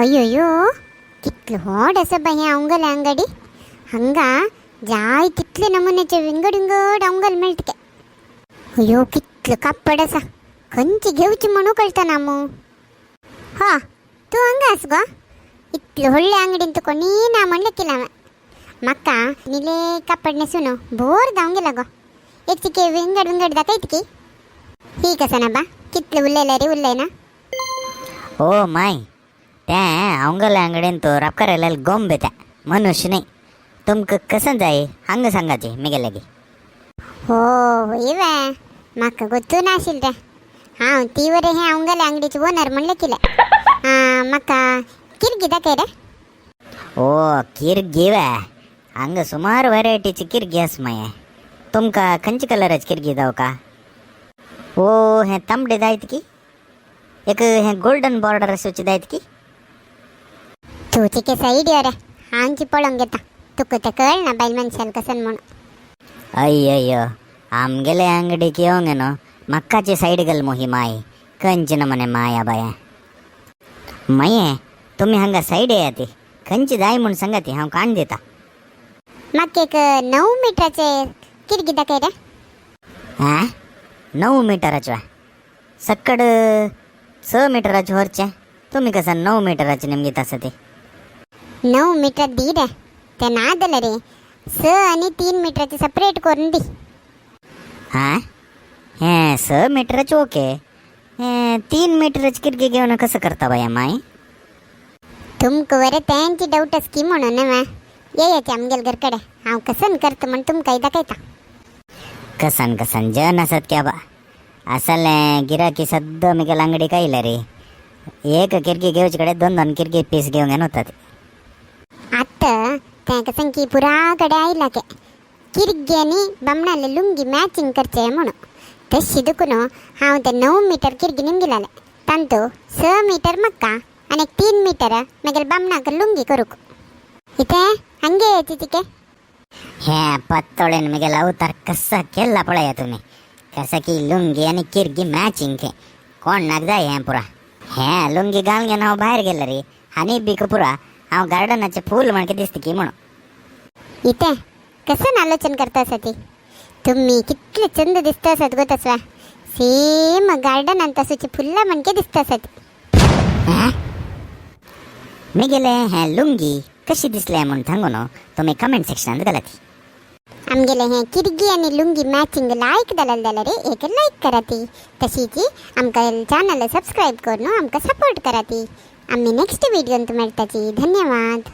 अय्यो कितलो व्हड आसा बाय हें आंगल अंगडी. हांगा जाय तितले नमुन्याचे विंगड विंगड आंगल मेळटले. अयो कितलो कापड आसा, खंयची घेवची म्हणू कळतना मू. हा तूं हांगा आस गो? इतले व्हडले अंगडीन तुका कोणी ना म्हणलें केला हांवें. म्हाका निले कापड न्हेसून बोर जावन गेला गो. एक चिके विंगड विंगड दाखयत की ही कसा ना बा, कितले उलयले रे उलय ना. ओ my, ते अवंगल अंगडीन तो रापकार गोंबे त्या मनुष्य नाही. तुमकां कसं जाय हांगा सांगाचे मेगे लागी. हो होय वे, म्हाका गोत्तू नाशिल्लें रे. हांव ती वरे हे अवंगल अंगडीचे ओनर म्हणलें किलें. म्हाका किरगी दाखय रे. ओ किरगी वे, हांगा सुमार व्हरायटीची किरगी आस माये. तुमकां खंयचे कलराची किरगी जाव का? ओ हें तांबडे जायत की एक हें गोल्डन बॉर्डर आसूची जायत की? तूं चिके सायड यो रे, हांवची पळोवंक घेता. तुका तें कळना बायल मनशान कसन म्हणून. अय्यो आमगेले अंगडीक येवंक न्हू म्हाकाची सायड घाल मो ही माय. खंयची नमने माया बाया. माये तुमी हांगा सायड येया, ती खंयची जाय म्हूण सांगा ती हांव काण दिता. म्हाका एक 9 मिटराचे किरगी दाखय रे. हा 9 मिटराचे? सक्कड 6 मिटराचे व्हरचे, तुमी कसं 9 मिटराचे नेमगीत आसा ते? 9 मिटर दी रे, ते ना जाल्यार रे 6 आनी 3 मिटराचे सेपरेट करून दी. हा हें 6 मिटराचे ओके, हें 3 मिटराचे किरगी घेवन कसं करता बाया माय? तुमकां बरें तेंची डावट आसा की म्हणून न्हय येयाचे आमगेले घर कडेन, हांव कसन करता म्हण तुमकां दाखयता. कसन कसन जन आसात की बा, असले गिराकी सद्दां मिगेल अंगडीक आयले रे. एक किरकी घेवचे कडेन दोन दोन किरकी पीस घेवंक येता ते. आतां तें कसन की पुरा कडेन आयला के किरगी आनी बामणाले लुंगी मॅचिंग करचे म्हणून, तशी दुखून हांव ते 9 मिटर किरगी निमगिलाले. तांतू 6 मिटर म्हाका आनी 3 मिटर मागीर बामणाक लुंगी करूंक. इथे हांगे येची तिके. हे पत्तोळेन मिगेल अवतार कसा केला पळया तुम्ही, कसं की लुंगी आनी किरगी मॅचिंग खे कोण नाक जाय. हें पुरा हे लुंगी घालून घेवन हांव भायर गेलो रे आनी बीक पुरा हांव गार्डनाचे फूल म्हणके दिसता की म्हणून. इथे कसं आलोचन करता आसा ती? तुम्ही कितले चंद दिसता आसात गो, तसवा सेम गार्डनांत तसूची फुल्लां म्हणके दिसता आसात. मिगेले हे लुंगी कशी दिसले म्हूण सांगू न्हू तुमी कमेंट सेक्शनात घालाती. आमगेले हे किरगी आनी लुंगी मॅचिंग लायक जालें जाल्यार एक लायक कराती, तशीच आमकां चॅनल सबस्क्रायब करून आमकां सपोर्ट कराती. आमी नेक्स्ट व्हिडियोंत मेळटाची. धन्यवाद.